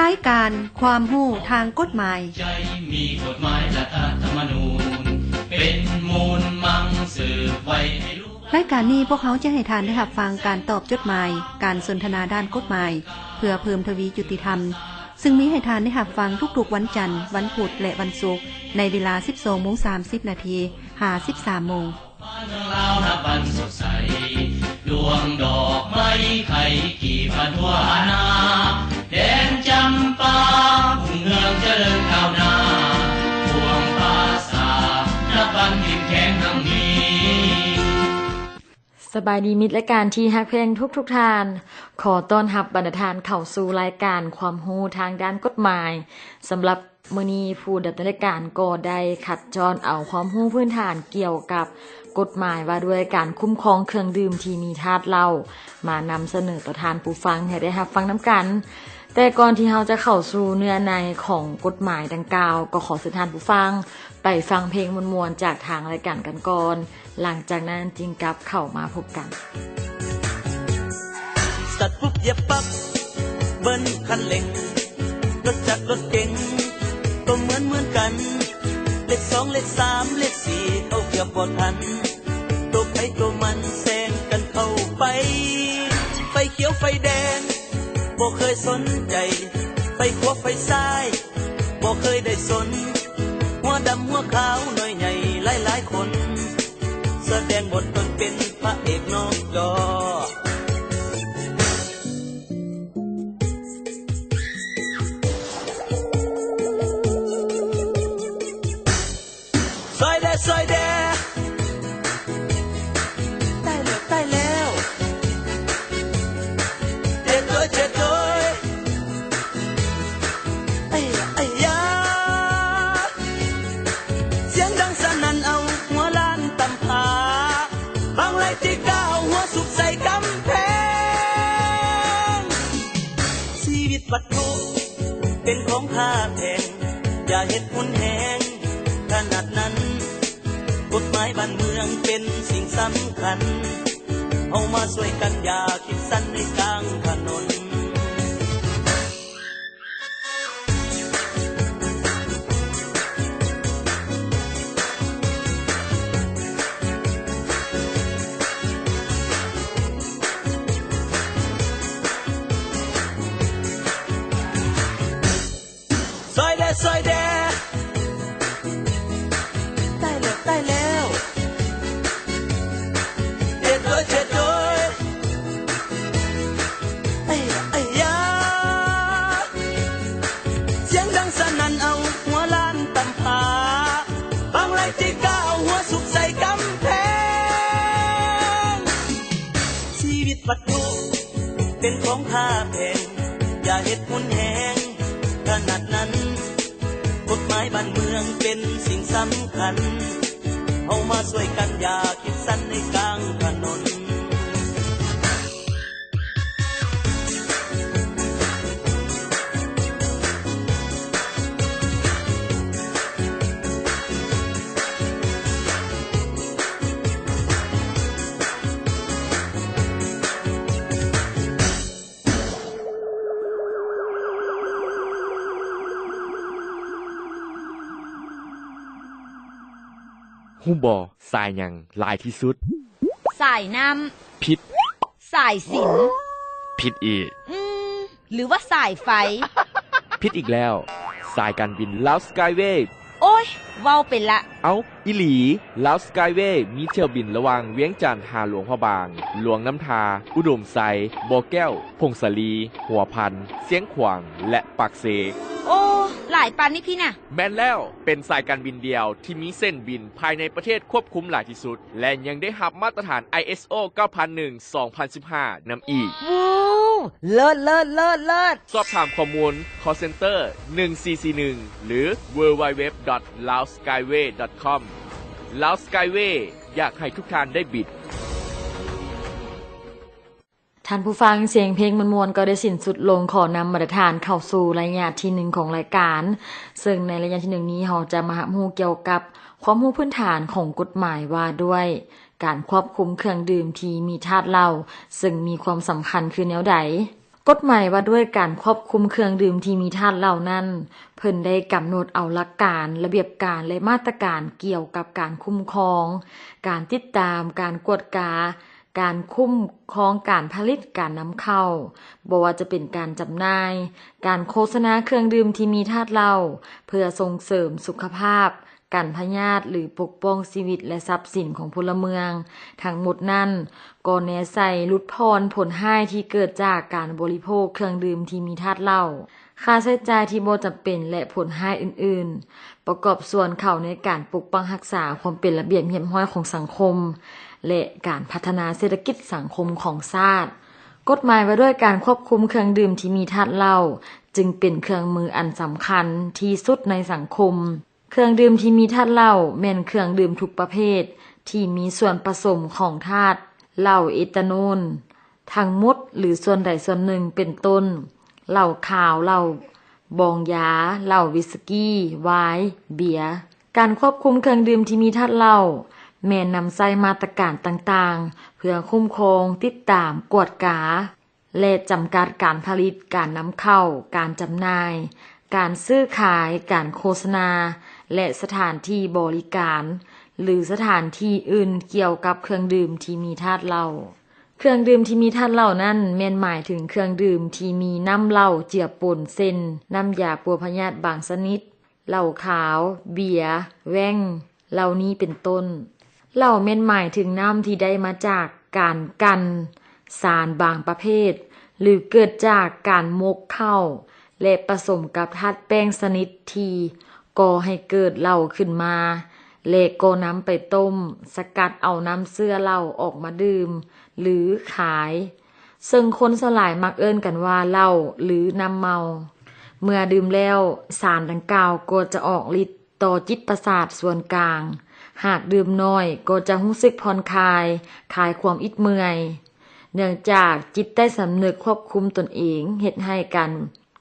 ລາຍການຄວາມຮູ້ທາງກົດໝາຍ. ໃຈມີກົດໝາຍລັດຖະທຳມະນູນ ເປັນມູນມັງສືບໄວ້ໃຫ້ລູກ. ລາຍການນີ້ພວກເຮົາຈະໃຫ້ທ່ານໄດ້ຮັບຟັງການຕອບຈົດໝາຍ, ການສົນທະນາດ້ານກົດໝາຍ ເພື່ອເພີ່ມທະວີຍຸຕິທຳ, ຊຶ່ງມີໃຫ້ທ່ານໄດ້ຮັບຟັງທຸກໆວັນຈັນ, ວັນພຸດ ແລະ ວັນສຸກ ໃນເວລາສິບສອງໂມງສາມສິບນາທີ ຫາສິບສາມໂມງ. ບ້ານເມືອງລາວນັບວັນສົດໃສ ດວງດອກໄມ້ໄຂ່ກີບບານທົ່ວອານາ ແດນຈຳປາຮຸ່ງເຮືອງຈະເລີນກ້າວໜ້າ ພວງປາສາດນັບວັນເຂັ້ມແຂງຮັ່ງມີ. ສະບາຍດີມິດລາຍການທີ່ຮັກແພງທຸກໆທ່ານ, ຂໍຕ້ອນຮັບບັນດາທ່ານເຂົ້າສູ່ລາຍການຄວາມຮູ້ທາງດ້ານກົດໝາຍ. ສຳລັບ ມື້ນີ້ຜູ້ດຳເນີນລາຍການກໍໄດ້ຄັດຈ້ອນເອົາຄວາມຮູ້ພື້ນຖານກ່ຽວກັບກົດໝາຍວ່າດ້ວຍການຄຸ້ມຄອງເຄື່ອງດື່ມທີ່ມີທາດເຫຼົ້າ ມານຳສະເໜີຕໍ່ທ່ານຜູ້ຟັງໃຫ້ໄດ້ຮັບຟັງນຳກັນ. ແຕ່ກ່ອນທີ່ເຮົາຈະເຂົ້າສູ່ເນື້ອໃນຂອງກົດໝາຍດັ່ງກ່າວ, ກໍຂໍເຊີນທ່ານຜູ້ຟັງໄປຟັງເພງມ່ວນໆຈາກທາງລາຍການກັນກ່ອນ. ຫຼັງຈາກນັ້ນຈຶ່ງກັບເຂົ້າມາພົບກັນ. ສະຕາດປຸບຢຽບປັບ ເບີນຄັນເລັ່ງ ລົດຈັກລົດເກັງກໍເໝືອນເໝືອນກັນ ເລກສອງເລກສາມເລກສີ່ເຂົ້າກຽບບໍ່ທັນ ໂຕໃຜໂຕມັນແຊງກັນເຂົ້າໄປ ໄຟຂຽວໄຟແດງບໍ່ເຄີຍສົນໃຈ ໄຟຂວາໄຟຊ້າຍ ບໍ່ເຄີຍໄດ້ສົນ ຫົວດຳຫົວຂາວນ້ອຍໃຫຍ່ຫຼາຍໆຄົນ ສະແດງບົດຕົນເປັນພະເອກນອກຈໍ. ຊ່ອຍແດ່ ຊ່ອຍແດ່ ຕາຍແລ້ວ ຕາຍແລ້ວ ເຈັບໂດຍ ເຈັບໂດຍ ໄອ້ ໄອ້ຢາ ສຽງດັງສະໜັ່ນເອົາຫົວລ້ານຕຳພາ ບາງໄລ່ຕີກ້າເອົາຫົວຊຸກໃສ່ກຳແພງ ຊີວິດວັດຖຸ ເປັນຂອງຄ່າແພງ ຢ່າເຮັດຮຸນແຮງຂະໜາດນັ້ນ ກົດໝາຍບ້ານເມືອງເປັນສິ່ງສຳຄັນ ເຮົາມາຊ່ວຍກັນຢ່າຄິດສັ້ນໃນກາງຖະໜົນ. ຊ່ອຍແດ່ ຊ່ອຍແດ່ ຕາຍແລ້ວ ຕາຍແລ້ວ ເຈັບໂດຍ ເຈັບໂດຍ ໄອ້ ໄອ້ຢາ ສຽງດັງສະໜັ່ນເອົາຫົວລ້ານຕຳພາ ບາງໄລ່ຕີກ້າເອົາຫົວຊຸກໃສ່ກຳແພງ ຊີວິດວັດຖຸ ເປັນຂອງຄ່າແພງ ຢ່າເຮັດຮຸນແຮງຂະໜາດນັ້ນ ກົດໝາຍບ້ານເມືອງເປັນສິ່ງສຳຄັນ ເຮົາມາຊ່ວຍກັນຢ່າຄິດສັ້ນໃນກາງຖະໜົນ. ຮູ້ບໍ່ ສາຍຫຍັງຫຼາຍທີ່ສຸດ? ສາຍນ້ຳ. ຜິດ. ສາຍສິນ. ຜິດອີກ. ອືມ ຫຼືວ່າສາຍໄຟ? ຜິດອີກແລ້ວ. ສາຍການບິນລາວສະກາຍເວ. ໂອ້ຍ ເວົ້າໄປລະ. ເອົ້າ ອີ່ຫຼີ ລາວສະກາຍເວ ມີຖ້ຽວບິນລະຫວ່າງວຽງຈັນຫາຫຼວງພະບາງ, ຫຼວງນ້ຳທາ, ອຸດົມໄຊ, ບໍ່ແກ້ວ, ຜົ້ງສາລີ, ຫົວພັນ, ຊຽງຂວາງ ແລະ ປາກເຊ. ໂອ້ ຫຼາຍປານນີ້ພີ້ນະ. ແມ່ນແລ້ວ, ເປັນສາຍການບິນດຽວທີ່ມີເສັ້ນບິນພາຍໃນປະເທດຄວບຄຸມຫຼາຍທີ່ສຸດ ແລະ ຍັງໄດ້ຮັບມາດຕະຖານ ໄອເອສໂອ ເກົ້າພັນໜຶ່ງ ສອງພັນສິບຫ້າ ນຳອີກ. ວ້າວ ເລີດ ເລີດ ເລີດ ເລີດ! ສອບຖາມຂໍ້ມູນ ຄອລເຊັນເຕີ ໜຶ່ງສີ່ສີ່ໜຶ່ງ ຫຼື ดับเบิลยู ดับเบิลยู ดับเบิลยู ດອດ ลาวสกายวเวย์ ດອດ คอม ລາວສະກາຍເວ ຢາກໃຫ້ທຸກທ່ານໄດ້ບິນ. ທ່ານຜູ້ຟັງ, ສຽງເພງມ່ວນໆກໍໄດ້ສິ້ນສຸດລົງ. ຂໍນຳບັນດາທ່ານເຂົ້າສູ່ໄລຍະທີໜຶ່ງຂອງລາຍການ, ເຊິ່ງໃນໄລຍະທີໜຶ່ງນີ້ ເຮົາຈະມາຮັບຮູ້ກ່ຽວກັບຄວາມຮູ້ພື້ນຖານຂອງກົດໝາຍວ່າດ້ວຍການຄວບຄຸມເຄື່ອງດື່ມທີ່ມີທາດເຫຼົ້າ, ເຊິ່ງມີຄວາມສຳຄັນຄືແນວໃດ? ກົດໝາຍວ່າດ້ວຍການຄວບຄຸມເຄື່ອງດື່ມທີ່ມີທາດເຫຼົ້ານັ້ນ ເພິ່ນໄດ້ກຳນົດເອົາຫຼັກການ, ລະບຽບການ ແລະ ມາດຕະການກ່ຽວກັບການຄຸ້ມຄອງ, ການຕິດຕາມ, ການກວດກາ, ການຄຸ້ມຄອງການຜະລິດ, ການນຳເຂົ້າ, ບໍ່ວ່າຈະເປັນການຈຳໜ່າຍ, ການໂຄສະນາເຄື່ອງດື່ມທີ່ມີທາດເຫຼົ້າ ເພື່ອສົ່ງເສີມສຸຂະພາບ, ກັນພະຍາດ ຫຼື ປົກປ້ອງຊີວິດ ແລະ ຊັບສິນຂອງພົນລະເມືອງ. ທັງໝົດນັ້ນກໍແນໃສ່ຫຼຸດຜ່ອນຜົນຮ້າຍທີ່ເກີດຈາກການບໍລິໂພກເຄື່ອງດື່ມທີ່ມີທາດເຫຼົ້າ, ຄ່າໃຊ້ຈ່າຍທີ່ບໍ່ຈຳເປັນ ແລະ ຜົນຮ້າຍອື່ນໆ ປະກອບສ່ວນເຂົ້າໃນການປົກປັກຮັກສາຄວາມເປັນລະບຽບຮຽບຮ້ອຍຂອງສັງຄົມ ແລະ ການພັດທະນາເສດຖະກິດສັງຄົມຂອງຊາດ. ກົດໝາຍວ່າດ້ວຍການຄວບຄຸມເຄື່ອງດື່ມທີ່ມີທາດເຫຼົ້າ ຈຶ່ງເປັນເຄື່ອງມືອັນສຳຄັນທີ່ສຸດໃນສັງຄົມ. ເຄື່ອງດື່ມທີ່ມີທາດເຫຼົ້າແມ່ນເຄື່ອງດື່ມທຸກປະເພດທີ່ມີສ່ວນປະສົມຂອງທາດເຫຼົ້າເອຕາໂນນທັງໝົດ ຫຼື ສ່ວນໃດສ່ວນໜຶ່ງ ເປັນຕົ້ນ ເຫຼົ້າຂາວ, ເຫຼົ້າບອງຢາ, ເຫຼົ້າວິສກີ, ວາຍ, ເບຍ. ການຄວບຄຸມເຄື່ອງດື່ມທີ່ມີທາດເຫຼົ້າ ແມ່ນນຳໃຊ້ມາດຕະການຕ່າງໆ ເພື່ອຄຸ້ມຄອງ, ຕິດຕາມ, ກວດກາ ແລະ ຈຳກັດການຜະລິດ, ການນຳເຂົ້າ, ການຈຳໜ່າຍ, ການຊື້ຂາຍ, ການໂຄສະນາ ແລະ ສະຖານທີ່ບໍລິການ ຫຼື ສະຖານທີ່ອື່ນກ່ຽວກັບເຄື່ອງດື່ມທີ່ມີທາດເຫຼົ້າ. ເຄື່ອງດື່ມທີ່ມີທາດເຫຼົ້ານັ້ນ ແມ່ນໝາຍເຖິງເຄື່ອງດື່ມທີ່ມີນ້ຳເຫຼົ້າເຈືອປົນ ເຊັ່ນ ນ້ຳຢາປົວພະຍາດບາງຊະນິດ, ເຫຼົ້າຂາວ, ເບຍ, ແວງ ເຫຼົ່ານີ້ເປັນຕົ້ນ. ເຫຼົ້າແມ່ນໝາຍເຖິງນ້ຳທີ່ໄດ້ມາຈາກການກັ່ນສານບາງປະເພດ ຫຼື ເກີດຈາກການໝົກເຂົ້າ ແລະ ປະສົມກັບທາດແປ້ງຊະນິດທີ່ກໍ່ໃຫ້ເກີດເຫຼົ້າຂຶ້ນມາ ແລະ ກໍນຳໄປຕົ້ມ, ສະກັດເອົານ້ຳເຊື້ອເຫຼົ້າອອກມາດື່ມ ຫຼື ຂາຍ. ເຊິ່ງຄົນສ່ວນຫຼາຍມັກເອີ້ນກັນວ່າເຫຼົ້າ ຫຼື ນ້ຳເມົາ. ເມື່ອດື່ມແລ້ວ, ສານດັ່ງກ່າວກໍຈະອອກລິດຕໍ່ຈິດປະສາດສ່ວນກາງ. ຫາກດື່ມໜ້ອຍກໍຈະຮູ້ສຶກຜ່ອນຄາຍ, ຄາຍຄວາມອິດເມື່ອຍ, ເນື່ອງຈາກຈິດໃຕ້ສຳນຶກຄວບຄຸມຕົນເອງ, ເຮັດໃຫ້ການ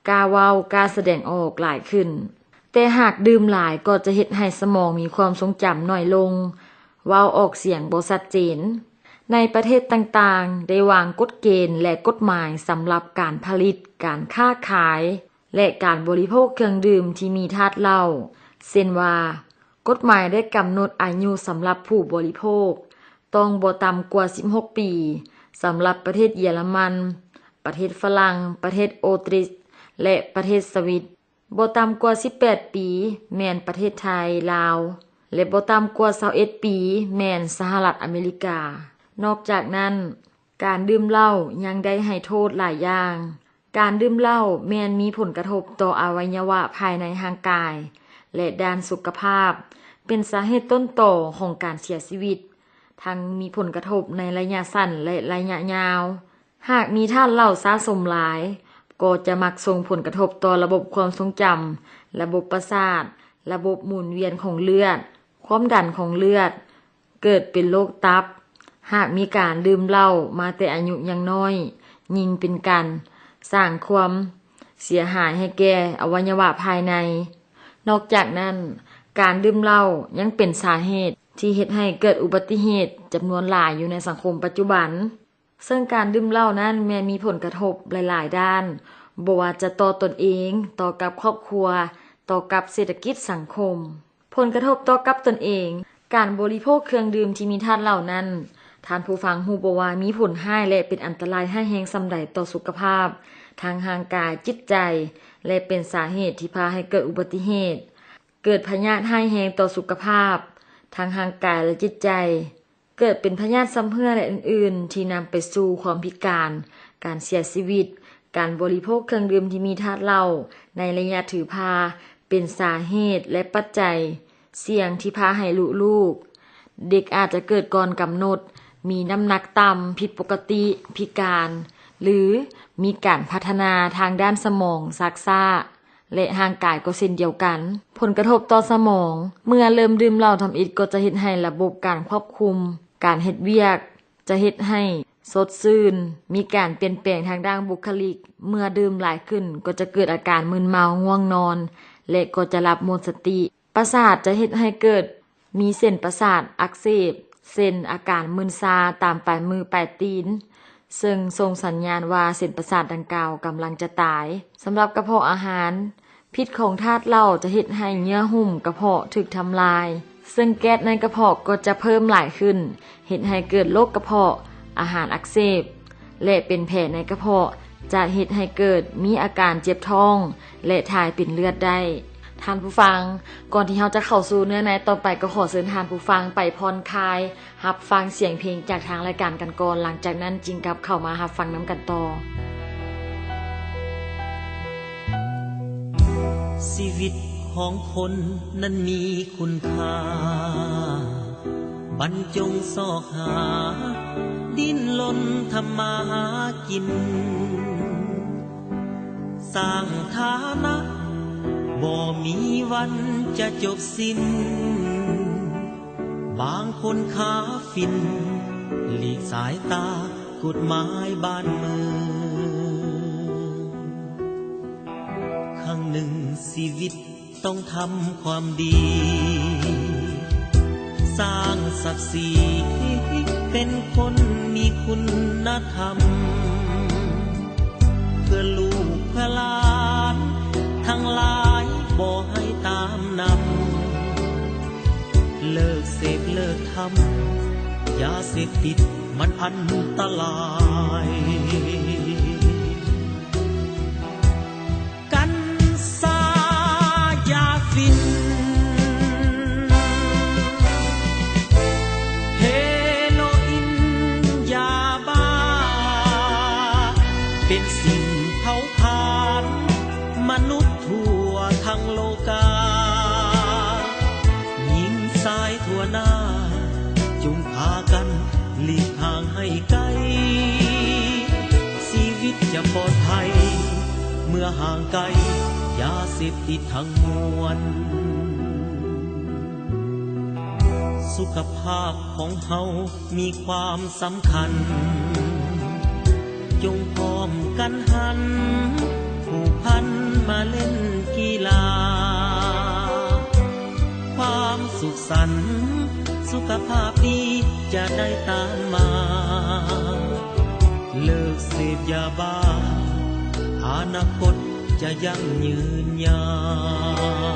ກ້າເວົ້າ, ກ້າສະແດງອອກຫຼາຍຂຶ້ນ. ແຕ່ຫາກດື່ມຫຼາຍກໍຈະເຮັດໃຫ້ສະໝອງມີຄວາມຊົງຈຳໜ້ອຍລົງ, ເວົ້າອອກສຽງບໍ່ຊັດເຈນ. ໃນປະເທດຕ່າງໆ ໄດ້ວາງກົດເກນ ແລະ ກົດໝາຍສຳລັບການຜະລິດ, ການຄ້າຂາຍ ແລະ ການບໍລິໂພກເຄື່ອງດື່ມທີ່ມີທາດເຫຼົ້າ, ເຊັ່ນວ່າ, ກົດໝາຍໄດ້ກຳນົດອາຍຸສຳລັບຜູ້ບໍລິໂພກ, ຕ້ອງບໍ່ຕ່ຳກວ່າສິບຫົກປີ ສຳລັບປະເທດເຢຍລະມັນ, ປະເທດຝຣັ່ງ, ປະເທດໂອຕຣິສ ແລະ ປະເທດສະວິດ, ບໍ່ຕ່ຳກວ່າສິບແປດປີ ແມ່ນປະເທດໄທ, ລາວ ແລະ ບໍ່ຕ່ຳກວ່າຊາວເອັດປີ ແມ່ນສະຫະລັດອາເມລິກາ. ນອກຈາກນັ້ນ, ການດື່ມເຫຼົ້າຍັງໄດ້ໃຫ້ໂທດຫຼາຍຢ່າງ. ການດື່ມເຫຼົ້າແມ່ນມີຜົນກະທົບຕໍ່ອະໄວຍະວະພາຍໃນຮ່າງກາຍ ແລະ ດ້ານສຸຂະພາບ, ເປັນສາເຫດຕົ້ນຕໍຂອງການເສຍຊີວິດ, ທັງມີຜົນກະທົບໃນໄລຍະສັ້ນ ແລະ ໄລຍະຍາວ. ຫາກມີທາດເຫຼົ້າສະສົມຫຼາຍ, ກໍຈະມັກສົ່ງຜົນກະທົບຕໍ່ລະບົບຄວາມຊົງຈຳ, ລະບົບປະສາດ, ລະບົບໝູນວຽນຂອງເລືອດ, ຄວາມດັນຂອງເລືອດ, ເກີດເປັນໂລກຕັບ. ຫາກມີການດື່ມເຫຼົ້າມາແຕ່ອາຍຸຍັງນ້ອຍ, ຍິ່ງເປັນການສ້າງຄວາມເສຍຫາຍໃຫ້ແກ່ອະໄວຍະວະພາຍໃນ. ນອກຈາກນັ້ນ, ການດື່ມເຫຼົ້າຍັງເປັນສາເຫດທີ່ເຮັດໃຫ້ເກີດອຸບັດຕິເຫດຈຳນວນຫຼາຍຢູ່ໃນສັງຄົມປັດຈຸບັນ. ເຊິ່ງການດື່ມເຫຼົ້ານັ້ນແມ່ນມີຜົນກະທົບຫຼາຍໆດ້ານ, ບໍ່ວ່າຈະຕໍ່ຕົນເອງ, ຕໍ່ກັບຄອບຄົວ, ຕໍ່ກັບເສດຖະກິດສັງຄົມ. ຜົນກະທົບຕໍ່ກັບຕົນເອງ, ການບໍລິໂພກເຄື່ອງດື່ມທີ່ມີທາດເຫຼົ້ານັ້ນ, ທ່ານຜູ້ຟັງຮູ້ບໍ່ວ່າມີຜົນຮ້າຍ ແລະ ເປັນອັນຕະລາຍຮ້າຍແຮງສ່ຳໃດຕໍ່ສຸຂະພາບ ທັງຮ່າງກາຍ, ຈິດໃຈ ແລະ ເປັນສາເຫດທີ່ພາໃຫ້ເກີດອຸບັດຕິເຫດ, ເກີດພະຍາດຮ້າຍແຮງຕໍ່ສຸຂະພາບ ທັງຮ່າງກາຍ ແລະ ຈິດໃຈ. ເກີດເປັນພະຍາດຊຳເຮື້ອ ແລະ ອື່ນໆ ທີ່ນຳໄປສູ່ຄວາມພິການ, ການເສຍຊີວິດ. ການບໍລິໂພກເຄື່ອງດື່ມທີ່ມີທາດເຫຼົ້າໃນໄລຍະຖືພາ ເປັນສາເຫດ ແລະ ປັດໄຈສ່ຽງທີ່ພາໃຫ້ລຸລູກ, ເດັກອາດຈະເກີດກ່ອນກຳນົດ, ມີນ້ຳໜັກຕ່ຳ, ຜິດປົກກະຕິ, ພິການ ຫຼື ມີການພັດທະນາທາງດ້ານສະໝອງຊັກຊ້າ. ແລະ ຮ່າງກາຍກໍເຊັ່ນດຽວກັນ. ຜົນກະທົບຕໍ່ສະໝອງ, ເມື່ອເລີ່ມດື່ມເຫຼົ້າທຳອິດກໍຈະເຮັດໃຫ້ລະບົບການຄວບຄຸມ, ການເຮັດວຽກ, ຈະເຮັດໃຫ້ສົດຊື່ນ, ມີການປ່ຽນແປງທາງດ້ານບຸກຄະລິກ. ເມື່ອດື່ມຫຼາຍຂຶ້ນກໍຈະເກີດອາການມຶນເມົາ, ງ່ວງນອນ ແລະ ກໍຈະຫຼັບໝົດສະຕິ. ປະສາດຈະເຮັດໃຫ້ເກີດມີເສັ້ນປະສາດອັກເສບ, ເຊັ່ນ ອາການມຶນຊາຕາມປາຍມືປາຍຕີນ, ເຊິ່ງສົ່ງສັນຍານວ່າເສັ້ນປະສາດດັ່ງກ່າວກຳລັງຈະຕາຍ. ສຳລັບກະເພາະອາຫານ, ພິດຂອງທາດເຫຼົ້າຈະເຮັດໃຫ້ເຍື່ອຫຸ້ມກະເພາະຖືກທຳລາຍ, ເຊິ່ງແກັສໃນກະເພາະກໍຈະເພີ່ມຫຼາຍຂຶ້ນ, ເຮັດໃຫ້ເກີດໂລກກະເພາະອາຫານອັກເສບ ແລະ ເປັນແຜໃນກະເພາະ, ຈະເຮັດໃຫ້ເກີດມີອາການເຈັບທ້ອງ ແລະ ຖ່າຍເປັນເລືອດໄດ້. ທ່ານຜູ້ຟັງ, ກ່ອນທີ່ເຮົາຈະເຂົ້າສູ່ເນື້ອໃນຕໍ່ໄປ, ກໍຂໍເຊີນທ່ານຜູ້ຟັງໄປຜ່ອນຄາຍ ຮັບຟັງສຽງເພງຈາກທາງລາຍການກັນກ່ອນ, ຫຼັງຈາກນັ້ນຈຶ່ງກັບເຂົ້າມາຮັບຟັງນຳກັນຕໍ່. ຊີວິດຂອງຄົນນັ້ນມີຄຸນຄ່າ, ບັນຈົງຊອກຫາ, ດີ້ນລົນທຳມາຫາກິນ, ສ້າງຖານະ ບໍ່ມີວັນຈະຈົບສິ້ນ. ບາງຄົນຄາຟິນ ຫຼີກສາຍຕາກົດໝາຍບ້ານເມືອງ. ຄັ້ງໜຶ່ງຊີວິດຕ້ອງທຳຄວາມດີ, ສ້າງສັກສີເປັນຄົນມີຄຸນນະທຳ. ເພື່ອລູກເພື່ອຫຼານທັງຫຼາຍບໍ່ໃຫ້ຕາມນຳ, ເລີກເສບເລີກທຳ ຢາເສບຕິດມັນອັນຕະລາຍ. ກັນຊາ ຢາຝິ່ນ ເຮໂຣອິນ ຢາບ້າ ເປັນສິ່ງເຜົາຜານມະນຸດທົ່ວທັງໂລກາ. ຍິງຊາຍທົ່ວໜ້າ ຈົ່ງພາກັນຫຼີກຫ່າງໃຫ້ໄກ, ຊີວິດຈະປອດໄພ ເມື່ອຫ່າງໄກຢາເສບຕິດທັງມວນ. ສຸຂະພາບຂອງເຮົາມີຄວາມສຳຄັນ, ຈົ່ງພ້ອມກັນຫັນ ຜູກພັນມາເລ່ນກິລາ. ຄວາມສຸກສັນ ສຸຂະພາບດີຈະໄດ້ຕາມມາ, ເລີກເສບຢາບ້າ ອະນາຄົດຈະຢັ້ງຢືນຍາວ.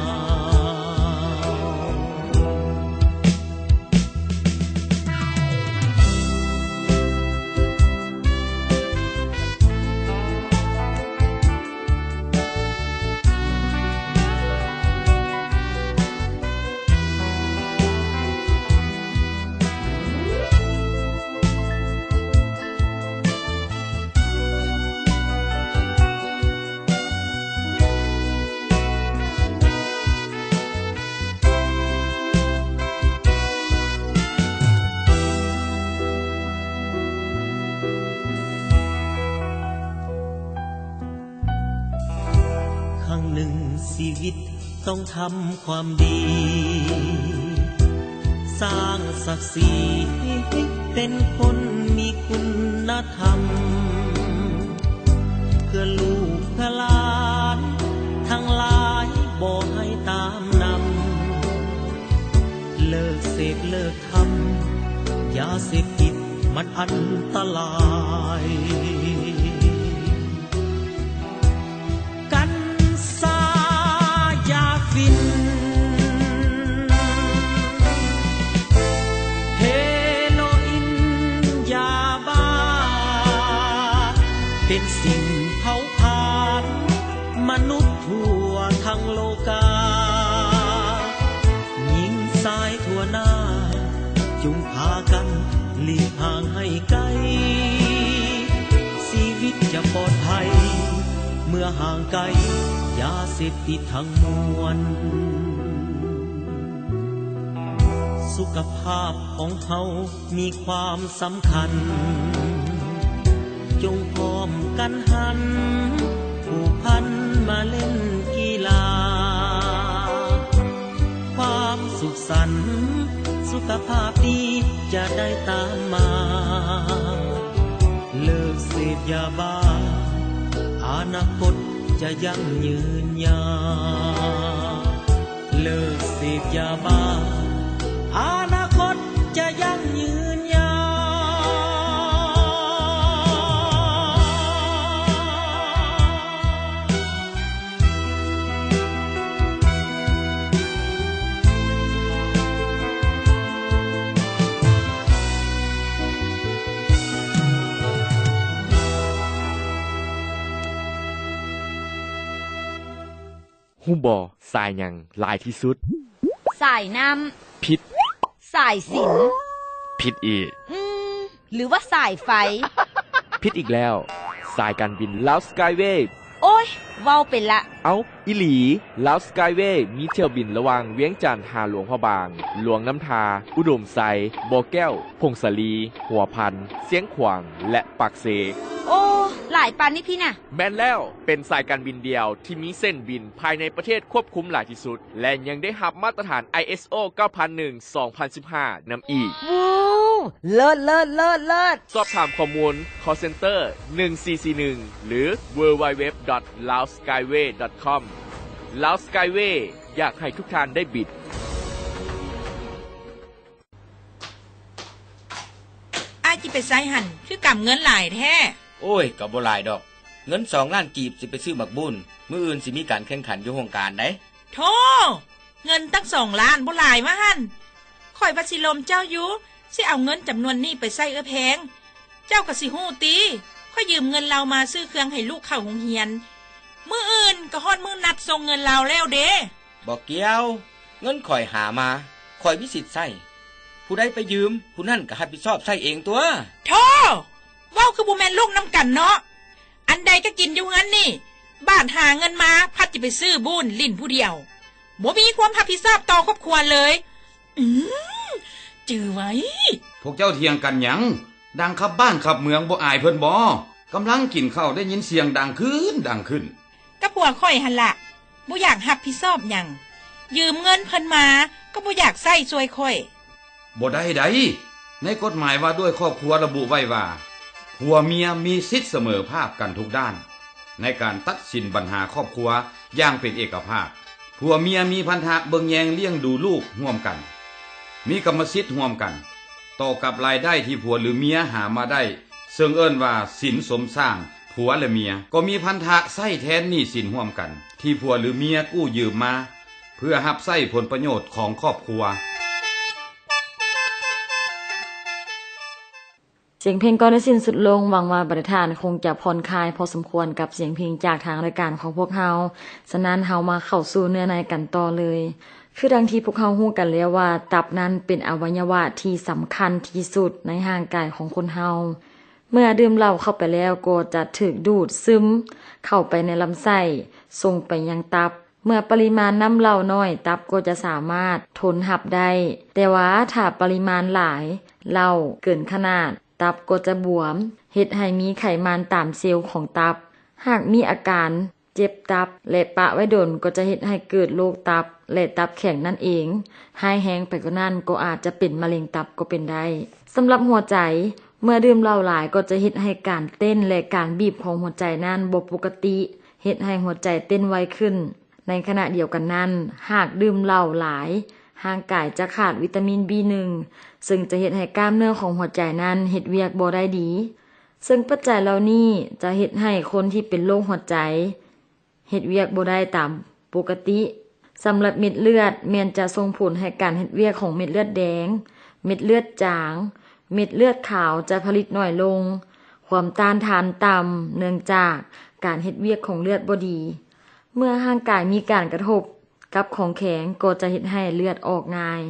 ຄັ້ງໜຶ່ງຊີວິດຕ້ອງທຳຄວາມດີ, ສ້າງສັກສີເປັນຄົນມີຄຸນນະທຳ, ເພື່ອລູກເພື່ອຫຼານທັງຫຼາຍບໍ່ໃຫ້ຕາມນຳ. ເລີກເສບເລີກທຳ ຢາເສບຕິດມັນອັນຕະລາຍ. ກັນຊາ ຢາຝິ່ນ ເຮໂຣອິນ ຢາບ້າ ເປັນສິ່ງເຜົາຜານມະນຸດທົ່ວທັງໂລກາ. ຍິງຊາຍທົ່ວໜ້າ ຈົ່ງພາກັນຫຼີກຫ່າງໃຫ້ໄກ, ຊີວິດຈະປອດໄພ ເມື່ອຫ່າງໄກຢາເສບຕິດທັງມວນ. ສຸຂະພາບຂອງເຮົາມີຄວາມສຳຄັນ, ຈົ່ງພ້ອມກັນຫັນ ຜູກພັນມາເລ່ນກິລາ. ຄວາມສຸກສັນ ສຸຂະພາບດີຈະໄດ້ຕາມມາ. ເລີກເສບຢາບ້າ ອະນາຄົດຈະຢັ້ງຢືນຍາວ. ເລີກເສບຢາບ້າ ອະນາຄົດຈະຢັ້ງຢືນຍາວ. ຮູ້ບໍ່ ສາຍຫຍັງຫຼາຍທີ່ສຸດ? ສາຍນ້ຳ. ຜິດ. ສາຍສິນ. ຜິດອີກ. ອືມ ຫຼືວ່າສາຍໄຟ? ຜິດອີກແລ້ວ. ສາຍການບິນລາວສະກາຍເວ. ໂອ້ຍ ເວົ້າເປັນລະ. ເອົ້າ ອີ່ຫຼີ, ລາວສະກາຍເວມີຖ້ຽວບິນລະຫວ່າງວຽງຈັນຫາຫຼວງພະບາງ, ຫຼວງນ້ຳທາ, ອຸດົມໄຊ, ບໍ່ແກ້ວ, ຜົ້ງສາລີ, ຫົວພັນ, ຊຽງຂວາງ ແລະ ປາກເຊ. ໂອ້ ຫຼາຍປານນີ້ພີ້ນະ. ແມ່ນແລ້ວ, ເປັນສາຍການບິນດຽວທີ່ມີເສັ້ນບິນພາຍໃນປະເທດຄວບຄຸມຫຼາຍທີ່ສຸດ ແລະ ຍັງໄດ້ຮັບມາດຕະຖານ ໄອເອສໂອ ເກົ້າພັນໜຶ່ງ ສອງພັນສິບຫ້າ ນຳອີກ. ວ້າວ ເລີດ ເລີດ ເລີດ ເລີດ! ສອບຖາມຂໍ້ມູນ call center ໜຶ່ງສີ່ສີ່ໜຶ່ງ ຫຼື www.laoskyway.com. Laos Skyway ຢາກໃຫ້ທຸກທ່ານໄດ້ບິນ. ອ້າຍຊິໄປໃສຫັ້ນ ຄືກຳເງິນຫຼາຍແທ້? ໂອ້ຍ ກໍບໍ່ຫຼາຍດອກ, ເງິນສອງລ້ານກີບຊິໄປຊື້ໝາກບຸ້ນ, ມື້ອື່ນຊິມີການແຂ່ງຂັນຢູ່ໂຮງການໃດ໋. ໂທ້! ເງິນຕັ້ງສອງລ້ານ ບໍ່ຫຼາຍວະຫັ້ນ? ຂ້ອຍວ່າຊິລົມເຈົ້າຢູ່, ຊິເອົາເງິນຈຳນວນນີ້ໄປໃຊ້ເອື້ອແພງ. ເຈົ້າກໍຊິຮູ້ຕິ, ຂ້ອຍຢືມເງິນລາວມາຊື້ເຄື່ອງໃຫ້ລູກເຂົ້າໂຮງຮຽນ. ມື້ອື່ນກໍຮອດມື້ນັດສົ່ງເງິນລາວແລ້ວເດ້. ບໍ່ກ່ຽວ, ເງິນຂ້ອຍຫາມາ, ຂ້ອຍມີສິດໃຊ້. ຜູ້ໃດໄປຢືມ, ຜູ້ນັ້ນກໍຮັບຜິດຊອບໃຊ້ເອງຕົວະ. ໂທ້! ເວົ້າຄືບໍ່ແມ່ນລູກນຳກັນເນາະ. ອັນໃດກໍກິນຢູ່ເຮືອນນີ້, ບາດຫາເງິນມາ ພັດຈະໄປຊື້ບຸ້ນຫຼິ້ນຜູ້ດຽວ, ບໍ່ມີຄວາມຮັບຜິດຊອບຕໍ່ຄອບຄົວເລີຍ. ອືມ, ຈື່ໄວ້. ພວກເຈົ້າຖຽງກັນຫຍັງ? ດັງຂັບບ້ານຂັບເມືອງ ບໍ່ອາຍເພິ່ນບໍ? ກຳລັງກິນເຂົ້າ ໄດ້ຍິນສຽງດັງຂຶ້ນ ດັງຂຶ້ນ. ກໍຜົວຂ້ອຍຫັ້ນລະ ບໍ່ຢາກຮັບຜິດຊອບຫຍັງ, ຢືມເງິນເພິ່ນມາ ກໍບໍ່ຢາກໃຊ້ຊ່ວຍຂ້ອຍ. ບໍ່ໄດ້ໃດ໋. ໃນກົດໝາຍວ່າດ້ວຍຄອບຄົວລະບຸໄວ້ວ່າ ຜົວເມຍມີສິດສະເໝີພາບກັນທຸກດ້ານ ໃນການຕັດສິນບັນຫາຄອບຄົວຢ່າງເປັນເອກະພາບ. ຜົວເມຍມີພັນທະເບິ່ງແຍງລ້ຽງດູລູກຮ່ວມກັນ, ມີກຳມະສິດຮ່ວມກັນ ຕໍ່ກັບລາຍໄດ້ທີ່ຜົວຫຼືເມຍຫາມາໄດ້, ເຊິ່ງເອີ້ນວ່າສິນສົມສ້າງຜົວແລະເມຍ, ກໍມີພັນທະໃຊ້ແທນໜີ້ສິນຮ່ວມກັນ ທີ່ຜົວຫຼືເມຍກູ້ຢືມມາ ເພື່ອຮັບໃຊ້ຜົນປະໂຫຍດຂອງຄອບຄົວ. ສຽງເພງກໍໄດ້ສິ້ນສຸດລົງ, ຫວັງວ່າບັນດາທ່ານຄົງຈະຜ່ອນຄາຍພໍສົມຄວນກັບສຽງເພງຈາກທາງລາຍການຂອງພວກເຮົາ. ສະນັ້ນເຮົາມາເຂົ້າສູ່ເນື້ອໃນກັນຕໍ່ເລີຍ. ຄືດັ່ງທີ່ພວກເຮົາຮູ້ກັນແລ້ວວ່າ ຕັບນັ້ນເປັນອະໄວຍະວະທີ່ສຳຄັນທີ່ສຸດໃນຮ່າງກາຍຂອງຄົນເຮົາ. ເມື່ອດື່ມເຫຼົ້າເຂົ້າໄປແລ້ວກໍຈະຖືກດູດຊຶມເຂົ້າໄປໃນລຳໄສ້, ສົ່ງໄປຍັງຕັບ. ເມື່ອປະລິມານນ້ຳເຫຼົ້າໜ້ອຍ, ຕັບກໍຈະສາມາດທົນຮັບໄດ້, ແຕ່ວ່າຖ້າປະລິມານຫຼາຍ, ເຫຼົ້າເກີນຂະໜາດ, ຕັບກໍຈະບວມ, ເຮັດໃຫ້ມີໄຂມັນຕາມເຊວຂອງຕັບ. ຫາກມີອາການເຈັບຕັບ ແລະ ປະໄວ້ດົນ, ກໍຈະເຮັດໃຫ້ເກີດໂລກຕັບ ແລະ ຕັບແຂງນັ້ນເອງ. ຮ້າຍແຮງໄປກວ່ານັ້ນ, ກໍອາດຈະເປັນມະເລັງຕັບກໍເປັນໄດ້. ສຳລັບຫົວໃຈ, ເມື່ອດື່ມເຫຼົ້າຫຼາຍ, ກໍຈະເຮັດໃຫ້ການເຕັ້ນ ແລະ ການບີບຂອງຫົວໃຈນັ້ນບໍ່ປົກກະຕິ, ເຮັດໃຫ້ຫົວໃຈເຕັ້ນໄວຂຶ້ນ. ໃນຂະນະດຽວກັນນັ້ນ, ຫາກດື່ມເຫຼົ້າຫຼາຍ, ຮ່າງກາຍຈະຂາດວິຕາມິນ ບີໜຶ່ງ ເຊິ່ງຈະເຮັດໃຫ້ກ້າມເນື້ອຂອງຫົວໃຈນັ້ນເຮັດວຽກບໍ່ໄດ້ດີ. ເຊິ່ງປັດໄຈເຫຼົ່ານີ້ຈະເຮັດໃຫ້ຄົນທີ່ເປັນໂລກຫົວໃຈເຮັດວຽກບໍ່ໄດ້ຕາມປົກກະຕິ. ສຳລັບເມັດເລືອດ ແມ່ນຈະສົ່ງຜົນໃຫ້ການເຮັດວຽກຂອງເມັດເລືອດແດງ, ເມັດເລືອດຈາງ, ເມັດເລືອດຂາວຈະຜະລິດໜ້ອຍລົງ, ຄວາມຕ້ານທານຕ່ຳ ເນື່ອງຈາກການເຮັດວຽກຂອງເລືອດບໍ່ດີ. ເມື່ອຮ່າງກາຍມີການກະທົບກັບຂອງແຂງ ກໍຈະເຮັດໃຫ້ເລືອດອອກງ່າຍ.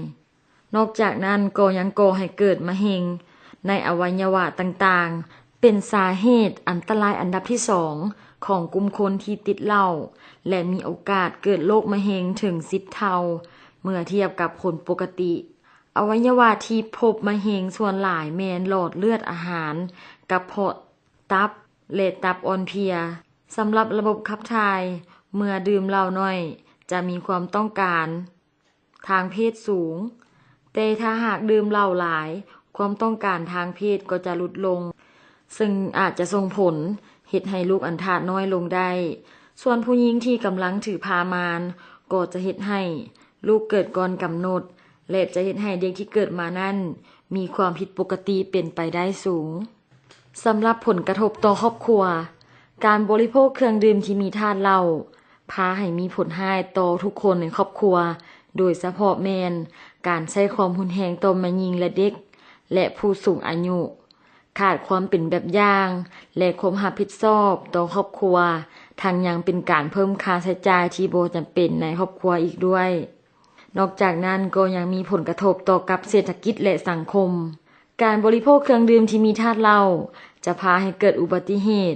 ນອກຈາກນັ້ນກໍຍັງກໍ່ໃຫ້ເກີດມະເຮັງໃນອະໄວຍະວະຕ່າງໆ, ເປັນສາເຫດອັນຕະລາຍອັນດັບທີສອງຂອງກຸ່ມຄົນທີ່ຕິດເຫຼົ້າ ແລະ ມີໂອກາດເກີດໂລກມະເຮັງເຖິງສິບເທົ່າ ເມື່ອທຽບກັບຄົນປົກກະຕິ. ອະໄວຍະວະທີ່ພົບມະເຮັງສ່ວນຫຼາຍແມ່ນຫຼອດເລືອດອາຫານ, ກະເພາະ, ຕັບ ແລະ ຕັບອ່ອນເພຍ. ສຳລັບລະບົບຂັບຖ່າຍ, ເມື່ອດື່ມເຫຼົ້າໜ້ອຍຈະມີຄວາມຕ້ອງການທາງເພດສູງ, ແຕ່ຖ້າຫາກດື່ມເຫຼົ້າຫຼາຍ, ຄວາມຕ້ອງການທາງເພດກໍຈະຫຼຸດລົງ, ເຊິ່ງອາດຈະສົ່ງຜົນເຮັດໃຫ້ລູກອັນທະນ້ອຍລົງໄດ້. ສ່ວນຜູ້ຍິງທີ່ກຳລັງຖືພາມານ ກໍຈະເຮັດໃຫ້ລູກເກີດກ່ອນກຳນົດ ແລະ ຈະເຮັດໃຫ້ເດັກທີ່ເກີດມານັ້ນມີຄວາມຜິດປົກກະຕິເປັນໄປໄດ້ສູງ. ສຳລັບຜົນກະທົບຕໍ່ຄອບຄົວ, ການບໍລິໂພກເຄື່ອງດື່ມທີ່ມີທາດເຫຼົ້າ ພາໃຫ້ມີຜົນຮ້າຍຕໍ່ທຸກຄົນໃນຄອບຄົວ, ໂດຍສະເພາະແມ່ນການໃຊ້ຄວາມຮຸນແຮງຕໍ່ແມ່ຍິງ ແລະ ເດັກ ແລະ ຜູ້ສູງອາຍຸ, ຂາດຄວາມເປັນແບບຢ່າງ ແລະ ຄວາມຮັບຜິດຊອບຕໍ່ຄອບຄົວ, ທັງຍັງເປັນການເພີ່ມຄ່າໃຊ້ຈ່າຍທີ່ບໍ່ຈຳເປັນໃນຄອບຄົວອີກດ້ວຍ. ນອກຈາກນັ້ນກໍຍັງມີຜົນກະທົບຕໍ່ກັບເສດຖະກິດ ແລະ ສັງຄົມ. ການບໍລິໂພກເຄື່ອງດື່ມທີ່ມີທາດເຫຼົ້າ ຈະພາໃຫ້ເກີດອຸບັດຕິເຫດ,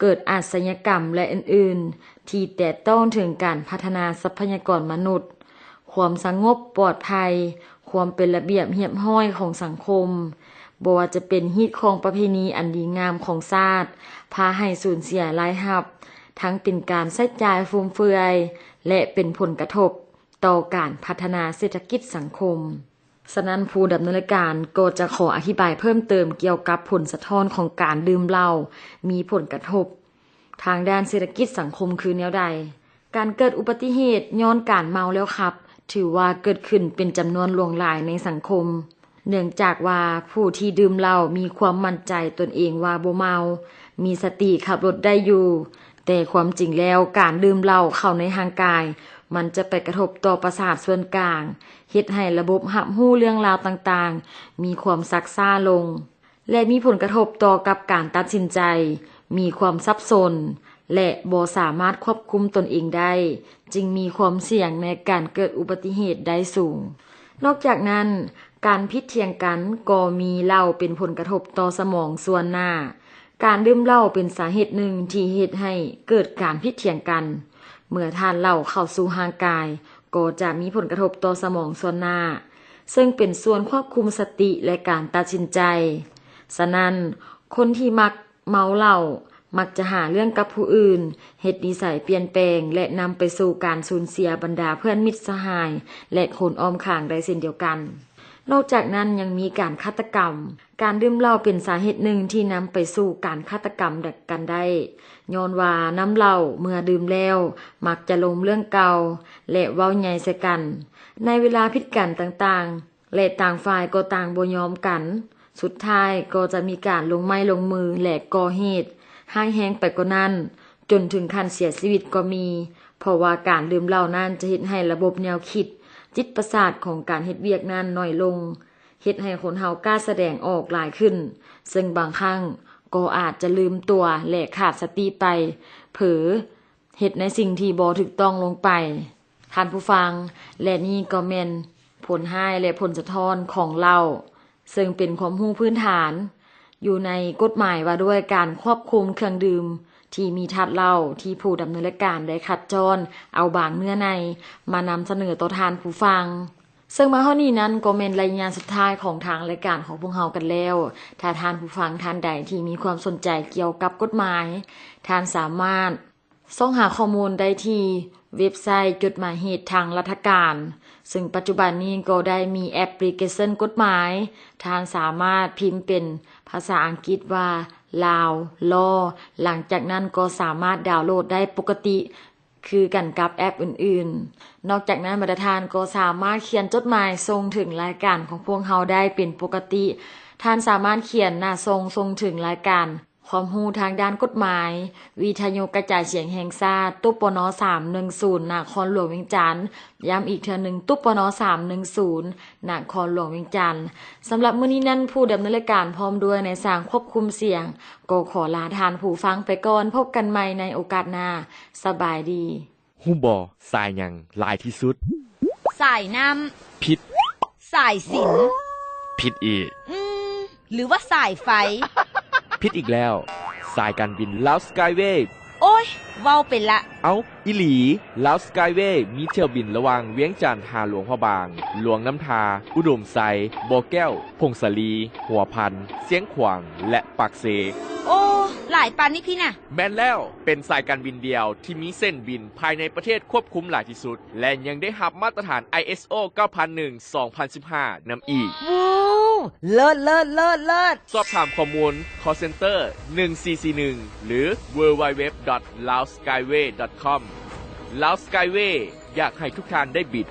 ເກີດອາຊະຍາກຳ ແລະ ອື່ນໆ ທີ່ແຕະຕ້ອງເຖິງການພັດທະນາຊັບພະຍາກອນມະນຸດ, ຄວາມສະຫງົບປອດໄພ, ຄວາມເປັນລະບຽບຮຽບຮ້ອຍຂອງສັງຄົມ, ບໍ່ວ່າຈະເປັນຮີດຄອງປະເພນີອັນດີງາມຂອງຊາດ, ພາໃຫ້ສູນເສຍລາຍຮັບ, ທັງເປັນການໃຊ້ຈ່າຍຟຸມເຟືອຍ ແລະ ເປັນຜົນກະທົບຕໍ່ການພັດທະນາເສດຖະກິດສັງຄົມ. ສະນັ້ນ ຜູ້ດຳເນີນລາຍການກໍຈະຂໍອະທິບາຍເພີ່ມເຕີມກ່ຽວກັບຜົນສະທ້ອນຂອງການດື່ມເຫຼົ້າມີຜົນກະທົບທາງດ້ານເສດຖະກິດສັງຄົມຄືແນວໃດ. ການເກີດອຸບັດຕິເຫດຍ້ອນການເມົາແລ້ວຂັບ ຖືວ່າເກີດຂຶ້ນເປັນຈຳນວນຫຼວງຫຼາຍໃນສັງຄົມ, ເນື່ອງຈາກວ່າຜູ້ທີ່ດື່ມເຫຼົ້າມີຄວາມໝັ້ນໃຈຕົນເອງວ່າບໍ່ເມົາ, ມີສະຕິຂັບລົດໄດ້ຢູ່, ແຕ່ຄວາມຈິງແລ້ວ ການດື່ມເຫຼົ້າເຂົ້າໃນຮ່າງກາຍ ມັນຈະໄປກະທົບຕໍ່ປະສາດສ່ວນກາງ, ເຮັດໃຫ້ລະບົບຮັບຮູ້ເລື່ອງລາວຕ່າງໆ ມີຄວາມຊັກຊ້າລົງ ແລະ ມີຜົນກະທົບຕໍ່ກັບການຕັດສິນໃຈ, ມີຄວາມສັບສົນ ແລະ ບໍ່ສາມາດຄວບຄຸມຕົນເອງໄດ້, ຈຶ່ງມີຄວາມສ່ຽງໃນການເກີດອຸບັດຕິເຫດໄດ້ສູງ. ນອກຈາກນັ້ນ, ການຜິດຖຽງກັນກໍມີເຫຼົ້າເປັນຜົນກະທົບຕໍ່ສະໝອງສ່ວນໜ້າ. ການດື່ມເຫຼົ້າເປັນສາເຫດໜຶ່ງທີ່ເຮັດໃຫ້ເກີດການຜິດຖຽງກັນ. ເມື່ອທາດເຫຼົ້າເຂົ້າສູ່ຮ່າງກາຍ, ກໍຈະມີຜົນກະທົບຕໍ່ສະໝອງສ່ວນໜ້າ, ເຊິ່ງເປັນສ່ວນຄວບຄຸມສະຕິ ແລະ ການຕັດສິນໃຈ. ສະນັ້ນ, ຄົນທີ່ມັກເມົາເຫຼົ້າ ມັກຈະຫາເລື່ອງກັບຜູ້ອື່ນ, ເຮັດນິໄສປ່ຽນແປງ ແລະ ນຳໄປສູ່ການສູນເສຍບັນດາເພື່ອນມິດສະຫາຍ ແລະ ຄົນອ້ອມຂ້າງໄດ້ເຊັ່ນດຽວກັນ. ນອກຈາກນັ້ນຍັງມີການຄາດຕະກຳ. ການດື່ມເຫຼົ້າເປັນສາເຫດໜຶ່ງທີ່ນຳໄປສູ່ການຄາດຕະກຳກັນໄດ້, ຍ້ອນວ່ານ້ຳເຫຼົ້າເມື່ອດື່ມແລ້ວມັກຈະລົມເລື່ອງເກົ່າ ແລະ ເວົ້າໃຫຍ່ໃສ່ກັນ ໃນເວລາຜິດກັນຕ່າງໆ ແລະ ຕ່າງຝ່າຍກໍຕ່າງບໍ່ຍອມກັນ. ສຸດທ້າຍກໍຈະມີການລົງໄມ້ລົງມື ແລະ ກໍ່ເຫດຮ້າຍແຮງໄປກວ່ານັ້ນ, ຈົນເຖິງຂັ້ນເສຍຊີວິດກໍມີ, ເພາະວ່າການດື່ມເຫຼົ້ານັ້ນຈະເຮັດໃຫ້ລະບົບແນວຄິດ, ຈິດປະສາດຂອງການເຮັດວຽກນັ້ນໜ້ອຍລົງ, ເຮັດໃຫ້ຄົນເຮົາກ້າສະແດງອອກຫຼາຍຂຶ້ນ, ເຊິ່ງບາງຄັ້ງກໍອາດຈະລືມຕົວ ແລະ ຂາດສະຕິໄປ, ເຜີເຮັດໃນສິ່ງທີ່ບໍ່ຖືກຕ້ອງລົງໄປ. ທ່ານຜູ້ຟັງ, ແລະ ນີ້ກໍແມ່ນຜົນຮ້າຍ ແລະ ຜົນສະທ້ອນຂອງເຫຼົ້າ, ເຊິ່ງເປັນຄວາມຮູ້ພື້ນຖານ ຢູ່ໃນກົດໝາຍວ່າດ້ວຍການຄວບຄຸມເຄື່ອງດື່ມທີ່ມີທາດເຫຼົ້າ ທີ່ຜູ້ດຳເນີນລາຍການໄດ້ຄັດຈ້ອນເອົາບາງເນື້ອໃນມານຳສະເໜີຕໍ່ທ່ານຜູ້ຟັງ. ເຊິ່ງມາຮອດນີ້ນັ້ນກໍແມ່ນໄລຍະສຸດທ້າຍຂອງທາງລາຍການຂອງພວກເຮົາກັນແລ້ວ. ຖ້າທ່ານຜູ້ຟັງທ່ານໃດທີ່ມີຄວາມສົນໃຈກ່ຽວກັບກົດໝາຍ, ທ່ານສາມາດ ຊອກຫາຂໍ້ມູນໄດ້ທີ່ເວັບໄຊຈົດໝາຍເຫດທາງລັດຖະການ, ເຊິ່ງປັດຈຸບັນນີ້ກໍໄດ້ມີແອັບພລິເຄຊັນກົດໝາຍ, ທ່ານສາມາດພິມເປັນພາສາອັງກິດວ່າ Lao Law, ຫຼັງຈາກນັ້ນກໍສາມາດດາວໂຫຼດໄດ້ປົກກະຕິຄືກັນກັບແອັບອື່ນໆ. ນອກຈາກນັ້ນ, ບັນດາທ່ານກໍສາມາດຂຽນຈົດໝາຍສົ່ງເຖິງລາຍການຂອງພວກເຮົາໄດ້ເປັນປົກກະຕິ. ທ່ານສາມາດຂຽນໜ້າສົ່ງ ສົ່ງເຖິງລາຍການ ຄວາມຮູ້ທາງດ້ານກົດໝາຍ ວິທະຍຸກະຈາຍສຽງແຫ່ງຊາດ ຕຸປນ ສາມໜຶ່ງສູນ ນະຄອນຫຼວງວຽງຈັນ, ຢ້ຳອີກເທື່ອໜຶ່ງ ຕຸປນ ສາມໜຶ່ງສູນ ນະຄອນຫຼວງວຽງຈັນ. ສຳລັບມື້ນີ້ນັ້ນ ຜູ້ດຳເນີນລາຍການພ້ອມດ້ວຍນາຍຊ່າງຄວບຄຸມສຽງ ກໍຂໍລາທ່ານຜູ້ຟັງໄປກ່ອນ. ພົບກັນໃໝ່ໃນໂອກາດໜ້າ. ສະບາຍດີ. ຮູ້ບໍ່ ສາຍຫຍັງຫຼາຍທີ່ສຸດ? ສາຍນ້ຳ. ຜິດ. ສາຍສິນ. ຜິດອີກ. ອືມ ຫຼືວ່າສາຍໄຟ? ຜິດອີກແລ້ວ. ສາຍການບິນລາວສະກາຍເວ. ໂອ້ຍ ເວົ້າໄປລະ. ເອົ້າ ອີ່ຫຼີ, ລາວສະກາຍເວມີຖ້ຽວບິນລະຫວ່າງວຽງຈັນຫາຫຼວງພະບາງ, ຫຼວງນ້ຳທາ, ອຸດົມໄຊ, ບໍ່ແກ້ວ, ຜົ້ງສາລີ, ຫົວພັນ, ຊຽງຂວາງ ແລະ ປາກເຊ. ໂອ້ ຫຼາຍປານນີ້ພີ້ນະ. ແມ່ນແລ້ວ, ເປັນສາຍການບິນດຽວທີ່ມີເສັ້ນບິນພາຍໃນປະເທດຄວບຄຸມຫຼາຍທີ່ສຸດ ແລະ ຍັງໄດ້ຮັບມາດຕະຖານ ໄອເອສໂອ ເກົ້າພັນໜຶ່ງ ສອງພັນສິບຫ້າ ນຳອີກ. ວ້າວ ເລີດ ເລີດ ເລີດ ເລີດ! ສອບຖາມຂໍ້ມູນ ຄໍເຊັນເຕີ ໜຶ່ງສີ່ສີ່ໜຶ່ງ ຫຼື www.laoskyway.com. Lao Skyway ຢາກໃຫ້ທຸກທ່ານໄດ້ບິນ.